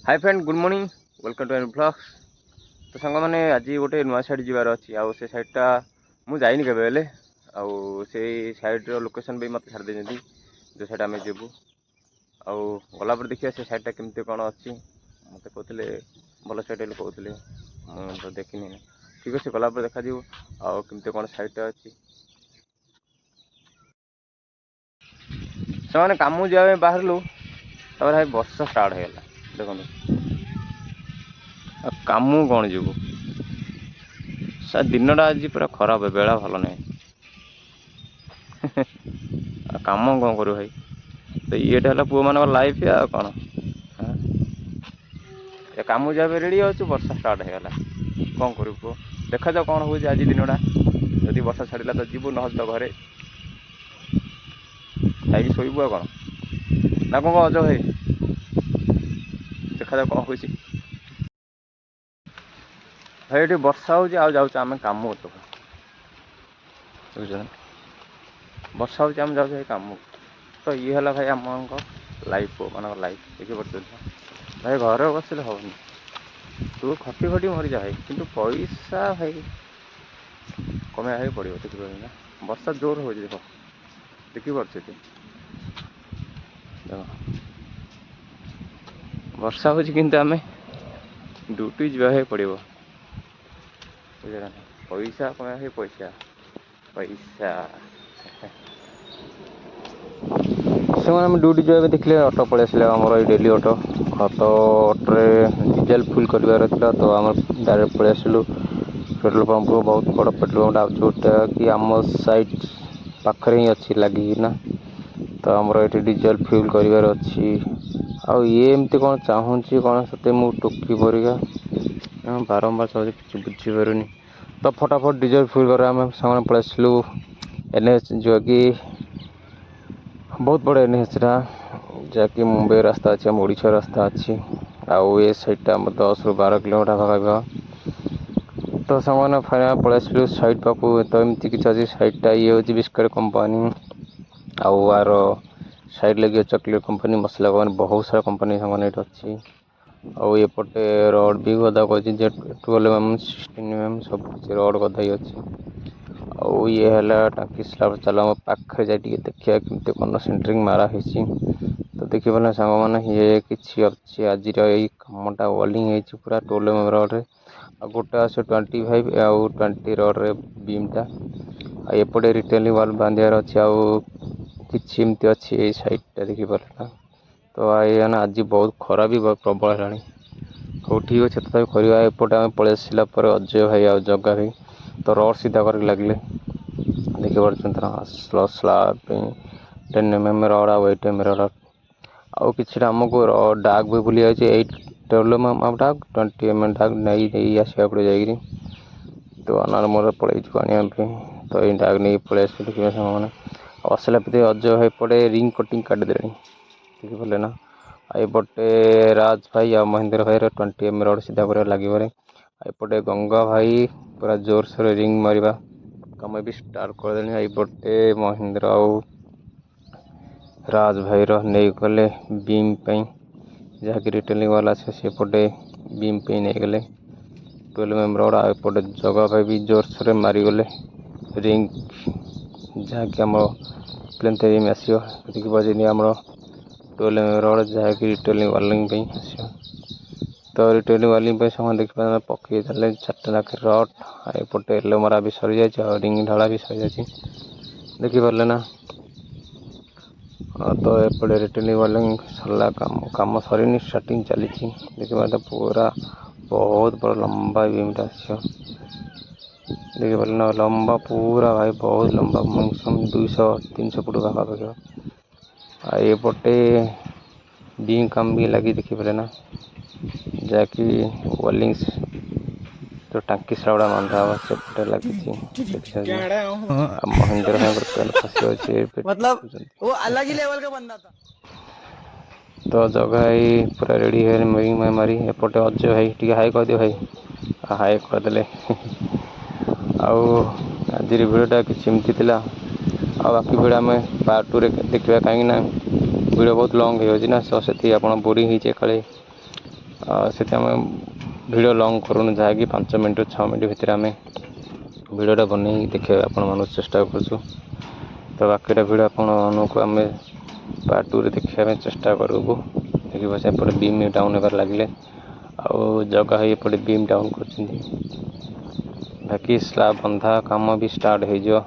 Hi friend, good morning, welcome to our vlogs। ତ ସାଙ୍ଗମାନେ, ଆଜି ଗୋଟେ ନୂଆ ସାଇଡ଼୍ ଯିବାର ଅଛି ଆଉ ସେ ସାଇଡ଼୍ଟା ମୁଁ ଯାଇନି କେବେ ହେଲେ। ଆଉ ସେଇ ସାଇଡ଼୍ର ଲୋକେସନ୍ ବି ମୋତେ ଛାଡ଼ି ଦେଇଛନ୍ତି, ଯେଉଁ ସାଇଡ଼୍ ଆମେ ଯିବୁ। ଆଉ ଗଲା ପରେ ଦେଖିବା ସେ ସାଇଡ଼୍ଟା କେମିତି କ'ଣ ଅଛି। ମୋତେ କହୁଥିଲେ ଭଲ ସାଇଡ଼୍ ବୋଲି କହୁଥିଲେ, ମୁଁ ତ ଦେଖିନି। ଠିକ୍ ଅଛି, ଗଲା ପରେ ଦେଖାଯିବ ଆଉ କେମିତି କ'ଣ ସାଇଡ଼୍ଟା ଅଛି। ସେମାନେ କାମକୁ ଯିବା ପାଇଁ ବାହାରିଲୁ, ତାପରେ ଭାଇ ବର୍ଷା ଷ୍ଟାର୍ଟ ହେଇଗଲା। ଦେଖନ୍ତୁ, ଆଉ କାମକୁ କ'ଣ ଯିବୁ ସାର୍? ଦିନଟା ଆଜି ପୁରା ଖରାପ, ବେଳା ଭଲ ନାହିଁ। ଆଉ କାମ କ'ଣ କରିବୁ ଭାଇ? ତ ଇଏଟା ହେଲା ପୁଅମାନଙ୍କ ଲାଇଫ୍ ଆଉ କ'ଣ। ଏ କାମକୁ ଯିବା ପାଇଁ ରେଡ଼ି ଅଛୁ, ବର୍ଷା ଷ୍ଟାର୍ଟ ହେଇଗଲା। କ'ଣ କରିବୁ ପୁଅ? ଦେଖାଯାଉ କ'ଣ ହେଉଛି ଆଜି ଦିନଟା। ଯଦି ବର୍ଷା ଛାଡ଼ିଲା ତ ଯିବୁ, ନହେଲେ ତ ଘରେ ଖାଇକି ଶୋଇବୁ ଆଉ କ'ଣ। ନା କ'ଣ ଅଜୟ ଭାଇ? ଦେଖାଯାଉ କ'ଣ ହେଉଛି ଭାଇ। ଏଠି ବର୍ଷା ହେଉଛି ଆଉ ଯାଉଛୁ ଆମେ କାମକୁ। ତ ବୁଝୁଛ, ବର୍ଷା ହେଉଛି, ଆମେ ଯାଉଛୁ ଭାଇ କାମକୁ। ତ ଇଏ ହେଲା ଭାଇ ଆମଙ୍କ ଲାଇଫ୍, ପୁଅମାନଙ୍କ ଲାଇଫ୍। ଦେଖିପାରୁଛନ୍ତି ଭାଇ, ଘରେ ବସିଲେ ହେବନି। ତୁ ଖଟି ଖଟି ମରିଯା ଭାଇ, କିନ୍ତୁ ପଇସା ଭାଇ କମେଇବା ପାଇଁ ପଡ଼ିବ। ଦେଖିପାରୁଛୁ ନା, ବର୍ଷା ଜୋର ହେଉଛି, ଦେଖ, ଦେଖିପାରୁଛୁ? ଦେଖ, ବର୍ଷା ହେଉଛି କିନ୍ତୁ ଆମେ ଡ୍ୟୁଟି ଯିବା ପାଇଁ ପଡ଼ିବ, ବୁଝିଲା ନା? ପଇସା କମେଇବା ପାଇଁ, ପଇସା ପଇସା। ସେମାନେ ଆମେ ଡ୍ୟୁଟି ଯିବା ଦେଖିଲେ ଅଟୋ ପଳେଇ ଆସିଲେ, ଆମର ଏଇ ଡେଲି ଅଟୋ। ତ ଅଟୋରେ ଡିଜେଲ ଫୁଲ୍ କରିବାର ଥିଲା, ତ ଆମେ ଡାଇରେକ୍ଟ ପଳେଇ ଆସିଲୁ ପେଟ୍ରୋଲ ପମ୍ପକୁ। ବହୁତ ବଡ଼ ପେଟ୍ରୋଲ ପମ୍ପଟା, ଯେଉଁଟା କି ଆମ ସାଇଟ୍ ପାଖରେ ହିଁ ଅଛି ଲାଗିକିନା। ତ ଆମର ଏଠି ଡିଜେଲ ଫୁଲ୍ କରିବାର ଅଛି। ଆଉ ଇଏ ଏମିତି କ'ଣ ଚାହୁଁଛି କ'ଣ ସତେ, ମୁଁ ଟୋକି ପରିକା ବାରମ୍ବାର ଚାହୁଁଛି, କିଛି ବୁଝିପାରୁନି। ତ ଫଟାଫଟ ଡିଜେଲ ଫୁଲ୍ କରି ଆମେ ସାଙ୍ଗମାନେ ପଳେଇ ଆସିଲୁ ଏନ୍ ଏଚ୍, ଯେଉଁକି ବହୁତ ବଡ଼ ଏନ୍ଏଚ୍ଟା, ଯାହାକି ମୁମ୍ବାଇ ରାସ୍ତା ଅଛି, ଆମ ଓଡ଼ିଶା ରାସ୍ତା ଅଛି। ଆଉ ଏ ସାଇଡ଼୍ଟା ଆମର 10ରୁ 12 କିଲୋମିଟର ପାଖାପାଖି। ତ ସାଙ୍ଗମାନେ, ଫାଇନାଲ୍ ପଳେଇ ଆସିଲୁ ସାଇଟ୍ ପାଖକୁ। ତ ଏମିତି କିଛି ଅଛି ସାଇଟ୍ଟା। ଇଏ ହେଉଛି ବିସ୍କୁଟ୍ କମ୍ପାନୀ ଆଉ ଆର ସାଇଡ଼୍ ଲାଗିବ ଚକୋଲେଟ୍ କମ୍ପାନୀ, ମସଲା କମ୍ପାନୀ, ବହୁତ ସାରା କମ୍ପାନୀ ସାଙ୍ଗମାନେ ଏଇଠି ଅଛି। ଆଉ ଏପଟେ ରଡ଼୍ ବି ଗଦା କରିଛି, ଯେ 12 mm, 16 mm ସବୁ କିଛି ରଡ଼୍ ଗଦା ହେଇ ଅଛି। ଆଉ ଇଏ ହେଲା ଟାଙ୍କି ସ୍ଲାବ୍। ଚାଲ, ଆମ ପାଖରେ ଯାଇ ଟିକେ ଦେଖିବା କେମିତି କ'ଣ ସେଣ୍ଟରିଂ ମାରା ହେଇଛି। ତ ଦେଖିପାରିଲେ ସାଙ୍ଗମାନେ, ଇଏ କିଛି ଅଛି। ଆଜିର ଏଇ କାମଟା ୱେଲ୍ଡିଂ ହେଇଛି ପୁରା 12 ଏମ୍ ରଡ଼୍ରେ, ଆଉ ଗୋଟେ ଅଛି 25 ଆଉ 20 ରଡ଼୍ରେ ବିମ୍ଟା। ଆଉ ଏପଟେ ରିଟେନିଂ ୱାଲ୍ ବାନ୍ଧିବାର ଅଛି। ଆଉ କିଛି ଏମିତି ଅଛି ଏଇ ସାଇଡ଼୍ଟା, ଦେଖିପାରିଲେ ନା? ତ ଏଇଆ ନା, ଆଜି ବହୁତ ଖରା ବି ପ୍ରବଳ ହେଲାଣି। ହଉ, ଠିକ୍ ଅଛି, ତଥାପି କରିବା। ଏପଟେ ଆମେ ପଳେଇ ଆସିଲା ପରେ ଅଜୟ ଭାଇ ଆଉ ଜଗା ଭାଇ ତ ରଡ଼୍ ସିଧା କରିକି ଲାଗିଲେ। ଦେଖିପାରୁଛନ୍ତି ନା, ସ୍ଲାବ୍ ପାଇଁ 10 mm ରଡ଼୍ ଆଉ 8 ଏମ୍ ରଡ଼୍। ଆଉ କିଛିଟା ଆମକୁ ଡାକ୍ ବି ଭୁଲି ଯାଇଛି। 8 12 mm ଡାକ୍, 20 mm ଡାକ୍ ନେଇ ନେଇ ଆସିବାକୁ ପଡ଼ିବ ଯାଇକିରି। ତ ଆନାର ମୋର ପଳେଇଛୁ ଆଣିବା ପାଇଁ। ତ ଏଇ ଡାକ୍ ନେଇକି ପଳେଇ ଆସିବୁ। ଦେଖିବା ସାଙ୍ଗମାନେ, ଆଉ ଆସିଲା ଭିତରେ ଅଜୟ ଭାଇ ପଟେ ରିଙ୍ଗ କଟିଂ କାଟିଦେଲେଣି, ଦେଖିପାରିଲେ ନା? ଆଉ ଏପଟେ ରାଜ ଭାଇ ଆଉ ମହେନ୍ଦ୍ର ଭାଇର 20 ଏମ୍ ରଡ଼୍ ସିଧା କରିବା ଲାଗିବରେ। ଆଉ ଏପଟେ ଗଙ୍ଗା ଭାଇ ପୁରା ଜୋରସୋରରେ ରିଙ୍ଗ ମାରିବା କାମ ବି ଷ୍ଟାର୍ଟ କରିଦେଲେଣି। ଆଉ ଏପଟେ ମହେନ୍ଦ୍ର ଆଉ ରାଜ ଭାଇର ନେଇଗଲେ ବିମ୍ ପାଇଁ, ଯାହାକି ରିଟେନିଂ ୱାଲ୍ ଅଛି, ସେପଟେ ବିମ୍ ପାଇଁ ନେଇଗଲେ 12 ଏମ୍ ରଡ଼୍। ଆଉ ଏପଟେ ଜଗା ଭାଇ ବି ଜୋରସୋରରେ ମାରିଗଲେ ରିଙ୍ଗ, ଯାହାକି ଆମର ପ୍ଲେନ୍ଥ ରିଙ୍ଗ ଆସିବ। ଦେଖିପାରୁଛନ୍ତି, ଆମର 12 ଏମ୍ ରଡ଼୍, ଯାହାକି ରିଟେନିଂ ୱାଲିଂ ପାଇଁ ଆସିବ। ତ ରିଟେନିଂ ୱାଲିଂ ପାଇଁ ସେମାନେ ଦେଖିପାରୁଛନ୍ତି, ପକେଇ ଦେଲେ ଚାରିଟା ଲେଖା ରଡ଼୍। ଆଉ ଏପଟେ ଏଲୋ ମରା ବି ସରିଯାଇଛି ଆଉ ରିଙ୍ଗ ଢଳା ବି ସରିଯାଇଛି, ଦେଖିପାରିଲେ ନା? ତ ଏପଟେ ରିଟେନିଂ ୱାଲିଂ ସରିଲା କାମ। କାମ ସରିନି, ଷ୍ଟାର୍ଟିଂ ଚାଲିଛି। ଦେଖିପାରିଲେ, ପୁରା ବହୁତ ବଡ଼ ଲମ୍ବା ବିମ୍ଟା ଆସିବ, ଦେଖିପାରିଲେ ନା? ଲମ୍ବା ପୁରା ଭାଇ, ବହୁତ ଲମ୍ବା, ମ୍ୟାକ୍ସିମମ୍ 200-300 ଫୁଟ ପାଖାପାଖି। ଆଉ ଏପଟେ ବିମ୍ କାମ ବି ଲାଗି, ଦେଖିପାରିଲେ ନା? ଯାହାକି ୱାଲିଂସ୍ ଯୋଉ ଟାଙ୍କି ସ୍ଲାବଟା ବନ୍ଧା ହବ, ସେପଟେ ଲାଗିଛି, ଦେଖିଛନ୍ତି? ଆଉ ମହେନ୍ଦ୍ର ଭାଇଙ୍କର ପ୍ୟାଣ୍ଟ ଖସି ଯାଉଛି। मतलब वो अलग ही लेवल का बंदा था। ତ ଜଗା ଭାଇ ପୁରା ରେଡ଼ି ହେଇଗଲେ ରିଙ୍ଗ ମାରି। ଏପଟେ ଅଜୟ ଭାଇ, ଟିକେ ହାଇ କରିଦିଅ ଭାଇ। ହାଇ କରିଦେଲେ। ଆଉ ଆଜିର ଭିଡ଼ିଓଟା କିଛି ଏମିତି ଥିଲା। ଆଉ ବାକି ଭିଡ଼ିଓ ଆମେ ପାର୍ଟ ଟୁରେ ଦେଖିବା, କାହିଁକି ନା ଭିଡ଼ିଓ ବହୁତ ଲଙ୍ଗ୍ ହେଇଯାଉଛି ନା, ତ ସେତିକି ଆପଣ ବୋରିଂ ହେଇଯିବେ କାଳେ। ସେଥି ଆମେ ଭିଡ଼ିଓ ଲଙ୍ଗ୍ କରୁନୁ, ଯାହାକି 5 ମିନିଟ୍ରୁ 6 ମିନିଟ୍ ଭିତରେ ଆମେ ଭିଡ଼ିଓଟା ବନେଇ ଦେଖେଇବା ଆପଣମାନଙ୍କୁ ଚେଷ୍ଟା କରୁଛୁ। ତ ବାକିଟା ଭିଡ଼ିଓ ଆପଣମାନଙ୍କୁ ଆମେ ପାର୍ଟ ଟୁରେ ଦେଖିବା ପାଇଁ ଚେଷ୍ଟା କରିବୁ। ଦେଖିବ, ସେପଟେ ବିମ୍ ଡାଉନ୍ ହେବାରେ ଲାଗିଲେ ଆଉ ଜଗା ଭାଇ ଏପଟେ ବିମ୍ ଡାଉନ୍ କରୁଛନ୍ତି। ବାକି ସ୍ଲାବ୍ ବନ୍ଧା କାମ ବି ଷ୍ଟାର୍ଟ ହେଇଯିବ।